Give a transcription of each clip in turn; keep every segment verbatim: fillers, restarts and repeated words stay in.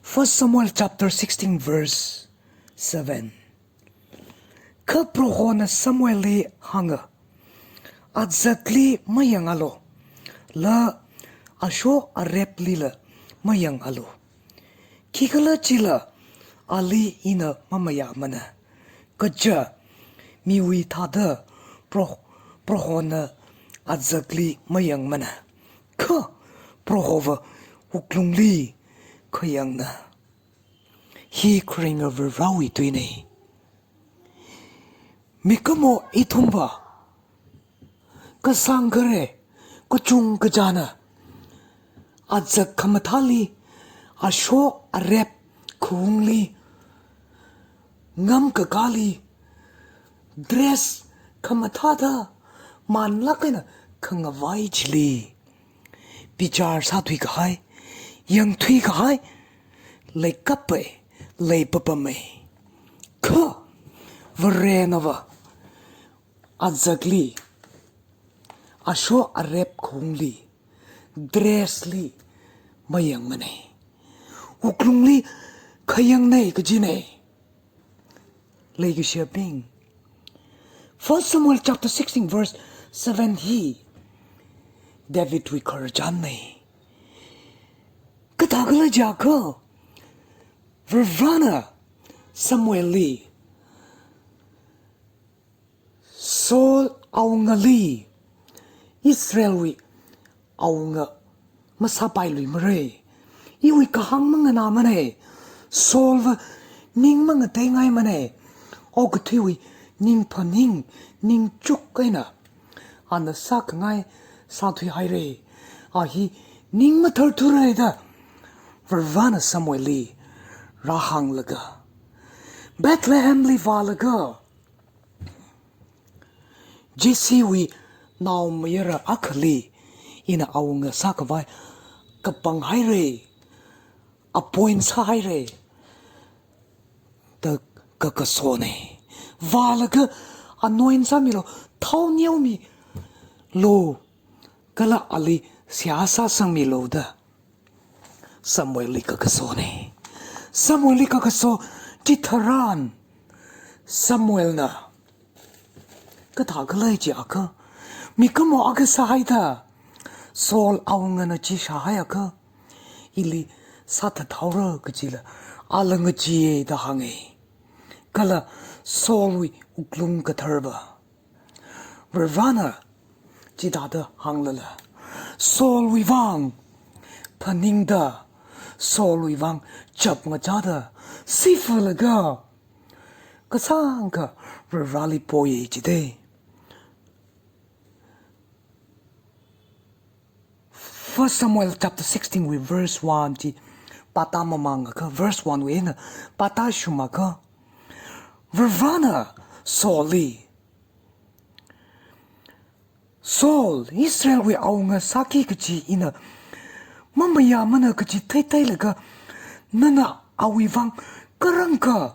First Samuel chapter sixteen verse seven. Kha Prohona Samuelli hānga, "Azakli mayangalu, kala asho areplila mayangalu. Khikhalajila ali ina mamayāmana. Kaja miwui thāda Pro-, Prohona azakli mayangmana. Kha Prohova wuklungli khayangna." Hi kharinga Varivarawui tuina. Mikumo ithumva, kasāngkhare kachungkha china azak khamathāli, asho arep khaungli, ngamkakāli, dress khamathāda manlāk eina khangavai chili bichar sāthuikahai, yangthuikahai, leikapai, leipapamai. Kha Varenava azakli, asho arep khaungli, dress li mayangmana. Wuklungli khayangnei kajina. Leikashiyabing, First Samuel chapter sixteen verse seven hi Davidwui khararchanna. Kathākhala jiakha, Varivarana Samuelli, Saul awungali, Israelwui awunga masāpailuimara. Iwui kahāng manganāmana. Saulva ning mangateingaimana. Okathuiwui ning phaning, ning chuk eina ana sākhangai sāthuihaira. A hi ning matharthura da Varivarana Samuelli rāhānglaga, Bethlehemli vālaga, Jessewui naomayara akhali ina awunga sākhavai kapanghaira, appoint sāhaira da kakasona. Vālaga anoint sāmilu, thao neomilu, kala ali seihā sāsangmilu da Samuelli kakasona. Samuelli kakaso chitharan, Samuelna kathākhala jiakha, mikumo akha sāhaida, Saul awungana chi shāhaiakha, ili sāthathaora kajila, ala ngacheeya da hānga. Kala Saulwui wuklung katharva, Varivarana chithāda hānglala, Saulwui vang phaningda, Saulwui vang chapngachāda, sifalaga, kasāngkha Varivarali poya jida. First Samuel chapter sixteen wui verse one chi pāta mamangakha, verse one wui eina pāta shumakha, Varivarana Saulli, Saul, Israelwui awunga sāki kaji ina mamayāmana kaji theitheilaga, nana awui vang kharāngkha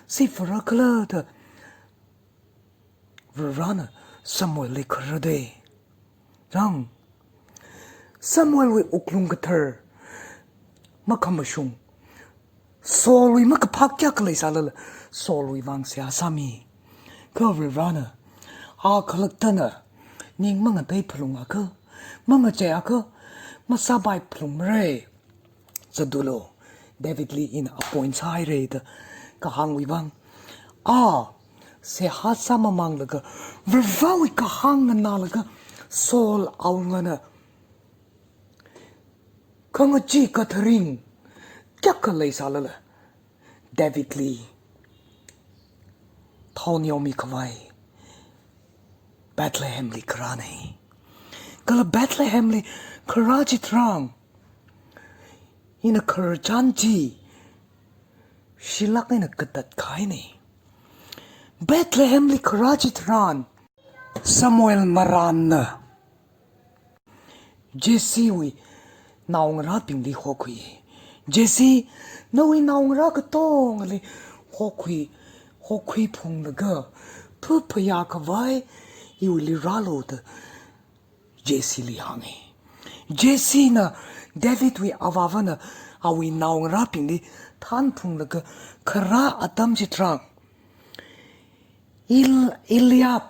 sifarakhala da Varivarana Samuelli khararda. Rang, Samuelwui wuklung kathar makhamashung, Saulwui makaphā kayākha leisālala, Saulwui vang seihā sāmi. Kha Varivarana, a khalattana ning mangatei phalungakha, mangacheiakha, masāpai phalungmara. Zadulo, Davidli ina appoint sāhaira da kahāngwui vang, a seihā sāmamanglaga, Varivarawui kahāng nganālaga, Saul awungana khangachee katharing kayākha leisālala, Davidli thao neomikhavai Bethlehemli kharāna. Kala Bethlehemli kharā chitharan, ina khararchan chi shilāk eina katatkahaina. Bethlehemli kharā chitharan, Samuel marānna Jessewui naongarābingli hokhui. Jesse, nawui naongarā katongali hokhui, hokhui phunglaga, phaphayā khavai iwuili rālu da Jesseli hānga. Jessena Davidwui avāvana awui naongarābingli thanphunglaga kharā atam chitharan, Il-, Eliab,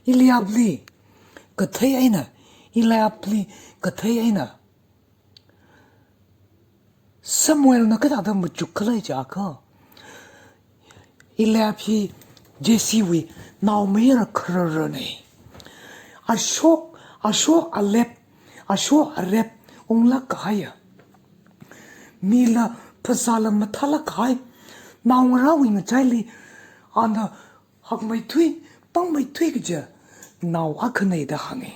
Eliabli kathei eina, Eliabli kathei eina Samuelna kathāda machuk khala jiakha, Eliab hi Jesewui naomayara khararana. Ashok, ashok arep, ashok arep unglāk kahaiya, mila phasāla mathālāk kahai, naongarāwui ngachaili ana hakmeithui, pāngmeithui kaja nao akhana da hānga.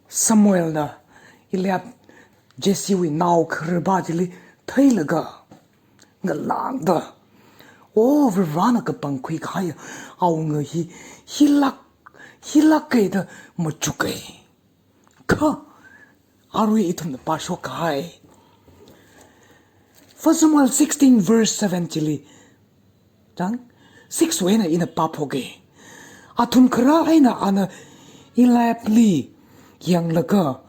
Samuelna Eliab, Jesewui nao khararpa chili theilaga ngalāngda, "O, Varivarana kapangkhui kahai awunga hi, hilāk, hilāka" da machuka. Kha arui ithumna pāshok kahai First Samuel sixteen verse seven chili, chang, six wui eina ina pāphoka. Athum kharā eina ana Eliabli yanglaga,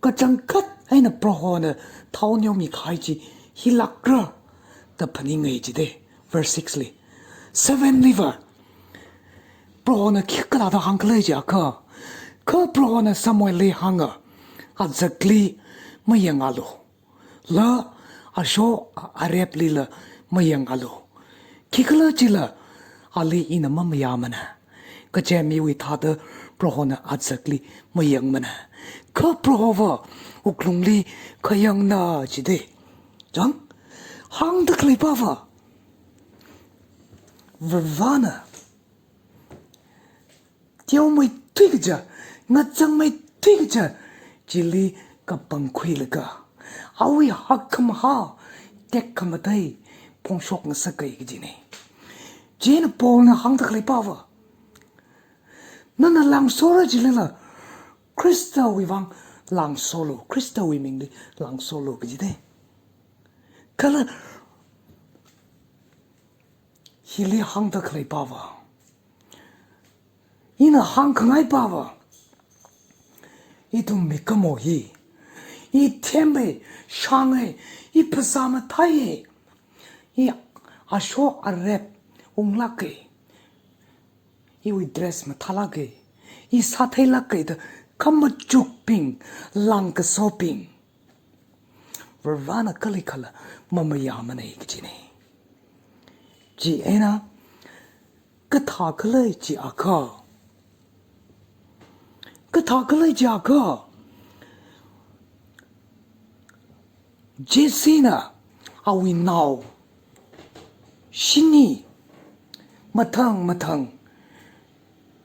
kachangkhat eina Prohona thao neomi kahai chi hilākra da phaninga jida, verse six li. Seven liva Prohona khi kathāda hāngkhala jiakha, kha Prohona Samuelli hānga, "Azakli mayangalu, la ashok areplila mayangalu. Khikhalajila ali ina mamayāmana. Kaje miwui thāda Prohona azakli mayangmana. Kha Prohova wuklungli khayangna" jida. Chang, hāngda khaleipava, Varivarana teomeithui kaja, ngachangmeithui kaja chili kapangkhuilaga, awui hakkhamahā tekhamatei phongshok ngasaka kajina. Chieina Paulna hāngda khaleipava, nana lāngsora jilala, Khristawui vang lāngsolu, Khristawui mingli lāngsolu kajida. Kala hili hāngda khaleipava, ina hāngkhangaipava, ithum mikumo hi, i themma, shānga, i phasā mathāya, i ashok arep unglāka, iwui dress mathālāka, i sātheilāka da khamachukbing, lāngkasobing, Varivarana kalikhala mamayāmana kajina. Chieina kathākhala jiakha, kathākhala jiakha, Jesena awui nao shini mathang mathang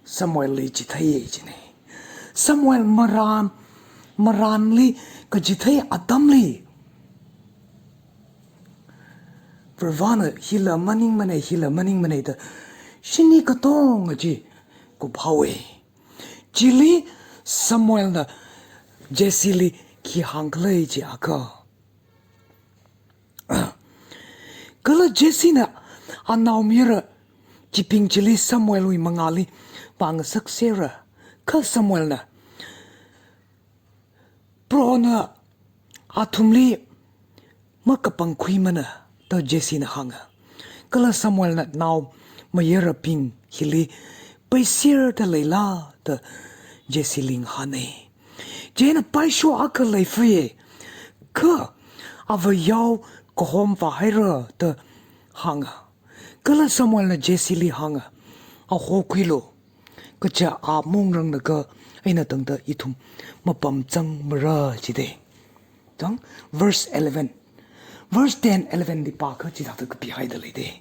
Samuelli chitheiya jina. Samuel marān, marānli kachithei atamli, Varivarana hila maningmana, hila maningmana da shini katonga chi kuphaowa. Chili Samuelna Jeseli khi hāngkhala jiakha, kala Jesena anaomayara chibing chili Samuelwui mangāli vāngasaksera. Kha Samuelna, Prohona athumli makapangkhuimana da Jesena hānga. Kala Samuelna naomayarabing hili paiserda leila da Jeseli ngahāna. Chieina paisho akha leifaya, kha ava yao kahom vāhaira da hānga. Kala Samuelna Jeseli hānga, a hokhuilu, kaja a maungranglaga eina tangda ithum mapamzangmara jida. Tang, verse eleven. Verse ten, eleven li pākha chithāda kapihaida leida.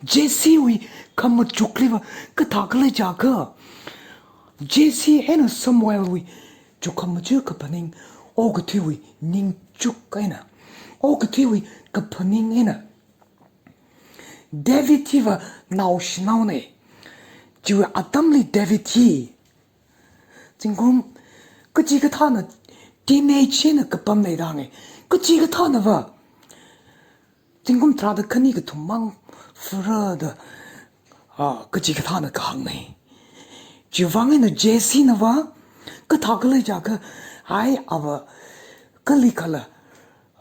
Jesewui khamachukliva kathākhala jiakha, Jese eina Samuelwui chukkhamaja kaphaning, okathuiwui ningchuk eina, okathuiwui kaphaning eina, David hiva naoshinaona. Chiwui atamli David hi zingkum kachikathāna teenage eina kapamna da hānga. Kachikathānava zingkum tharāda khani kathummang fara da, ah, kachikathāna kahāngna. Chiwui vang eina Jesenava kathākhala jiakha, ai, ava kalikhala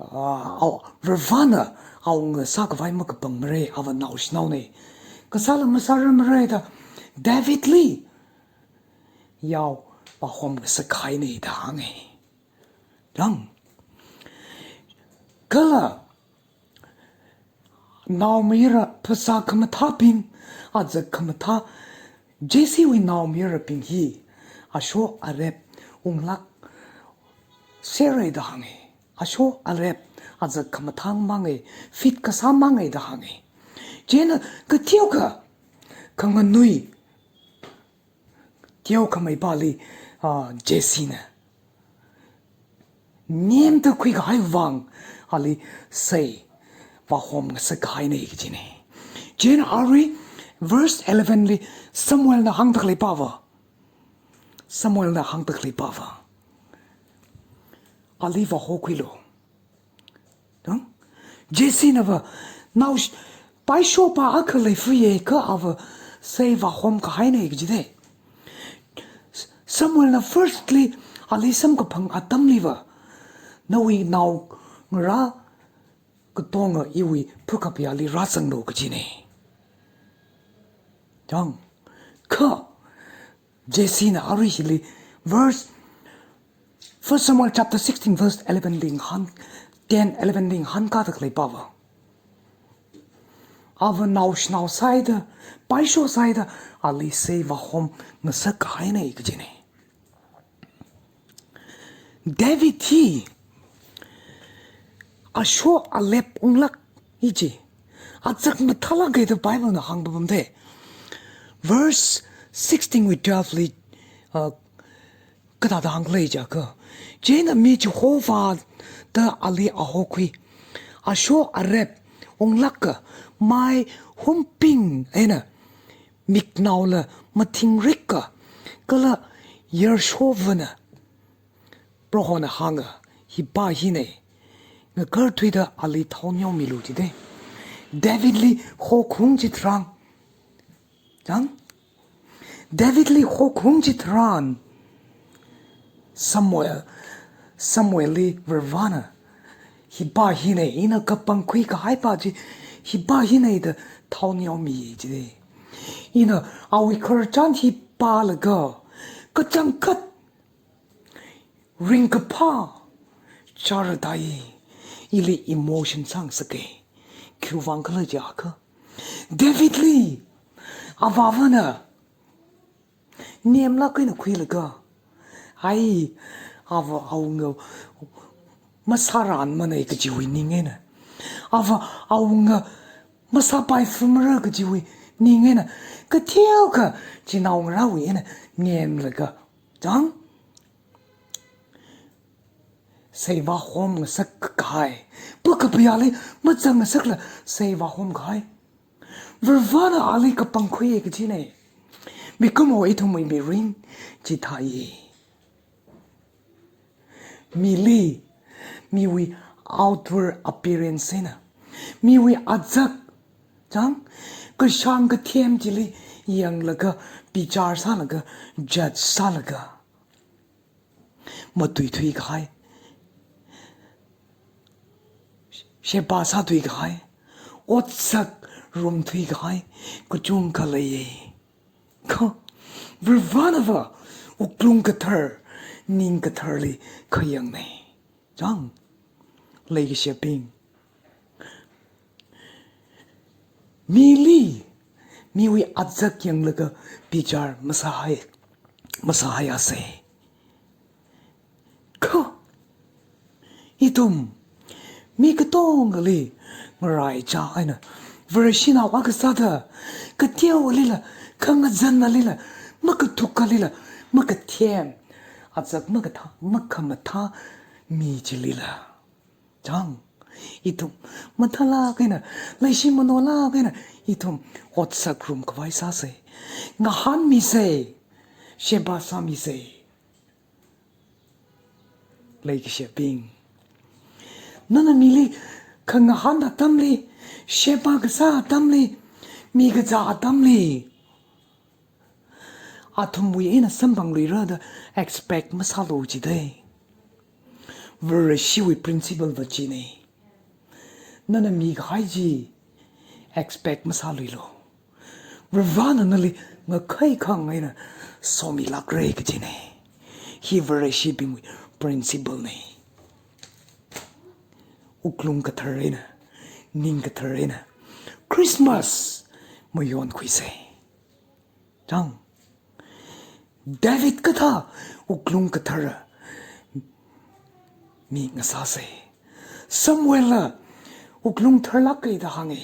ah, Varivarana awunga sākhavai makapangmara, ava naoshinaona. Kasāla masārar mara da Davidli yao vāhom ngasak kahaina da hānga. Chang. Kala naomayara phasā khamathābing, azak khamathā, Jessewui naomayarabing hi asho arep unglāk sera da hānga. Asho arep, azak khamathā manga, fit kasā manga da hānga. Chieina kateokha khanganui, teokhamei pāli, ah, Jessena nemda khuikahai vang ali sei vāhom ngasak kahaina kajina. Chieina arui verse eleven li Samuelna hāngda khalei pava. Samuelna hāngda khalei pava. Ali vāhokhuilu. Chang? Jessenava nao sh-, paishopa akha leifuiya kha ava sei vāhom kahaina kajida. Samuelna firstly ali samkaphang atamliva, nawui naongarā katonga iwui phakaphayāli rāzanglu kajina. Chang. Kha Jessena arui hili verse, First Samuel chapter sixteen verse eleven li ngahān, ten, eleven li ngahānkāda khalei pava. Ava naoshinao sāhaida, paisho sāhaida, ali sei vāhom ngasak kahaina kajina. David hi asho arep unglāk i chi, azak mathālāka da Biblena hāngpamda. Verse sixteen wui twelve li, uh, kathāda hāngkhala jiakha, chieina mi Jehovahna ali vāhokhui, asho arep unglāka, mai humping eina miknaola mathingrika, kala yarshovana. Prohona hānga, hipā hina, ngakarthuida ali thaoneomilu jida. Davidli hokhaung chitharan. Chang? Davidli hokhaung chitharan Samuel, Samuelli Varivarana hipā hina, ina kapangkhui kahai pā chi hipā hina da thaoneomi jida. Ina awui khararchan hi pālaga kachangkhat ringkaphā chara dai, ili emotion sāngasaka. Khiwuivang khala jiakha, Davidli avāvana nemlāk eina khuilaga, ai, ava awunga masāranmana kajiwui ning eina, ava awunga masāpaifamara kajiwui ning eina, kateokha chinaongarāwui eina nemlaga, chang, sei vāhom ngasak kahai, phakaphayāli mazang ngasakla sei vāhom kahai. Varivarana ali kapangkhuiya kajina. Mikumo ithumwui mirin chithāya. Mili, miwui outward appearance eina, miwui azak, chang, kashāng kathem chili yanglaga, bichar sālaga, judge sālaga, matuithui kahai, sheba sāthui kahai, otsak rumthui kahai kachungkha leiya. Kha Varivaranava wuklung kathar, ning katharli khayangna. Chang, leikashibing, mili, miwui azak yanglaga bichar masāhai, masāhaiasa. Kha ithum mi katongali ngaraichā eina, Vareshinao akha sāda, kateolila, khangazanlila, makathukkalila, makathem, azak makathā, makhamathā mi chilila, chang, ithum mathālāk eina, leishimanolāk eina, ithum otsak rumkhavai sāsa. Ngahānmisa, sheba sāmisa. Leikashibing, nana mili khangahān atamli, sheba kasā atamli, mi kazā atamli, athumwui eina samphangluira da expect masālu jida. Vareshiwui principle va china. Nana mikahai chi expect masāluilu. Varivarana nali ngakhai khang eina somilākra kajina. Hi Vareshibingwui principle na. Wuklung kathar eina, ning kathar eina Christmas mayonkhuisa. Chang. David kathā wuklung kathara mi ngasāsa. Samuelna wuklung tharlāka da hānga,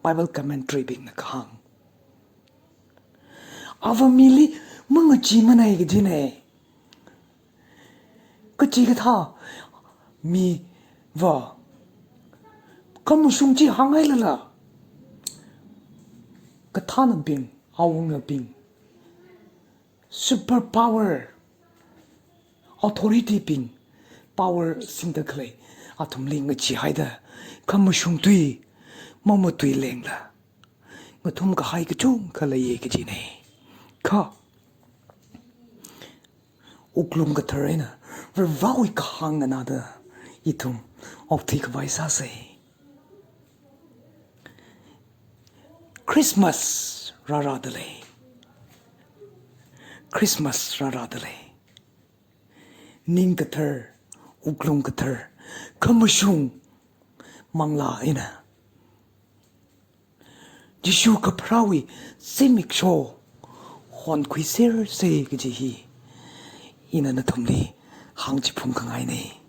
Bible commentary bingna kahāng. Ava mili mangacheemana kajina. Kachikathā miva khamashung chi hānghailala, kathānabing, awungabing, super power, authority bing, power singda khalei athumli ngacheehaida, khamashung tui mamatuilengla ngathum kahai kachungkha leiya kajina. Kha wuklung kathar eina Varivarawui kahāng nganāda ithum okthui khavai sāsa. Christmas rārāda lei. Christmas rārāda lei. Ning kathar, wuklung kathar, khamashung manglā eina Jishu kapharāwui zimiksho honkhuisersa kaji hi ina nathumli hāngchiphung khangaina.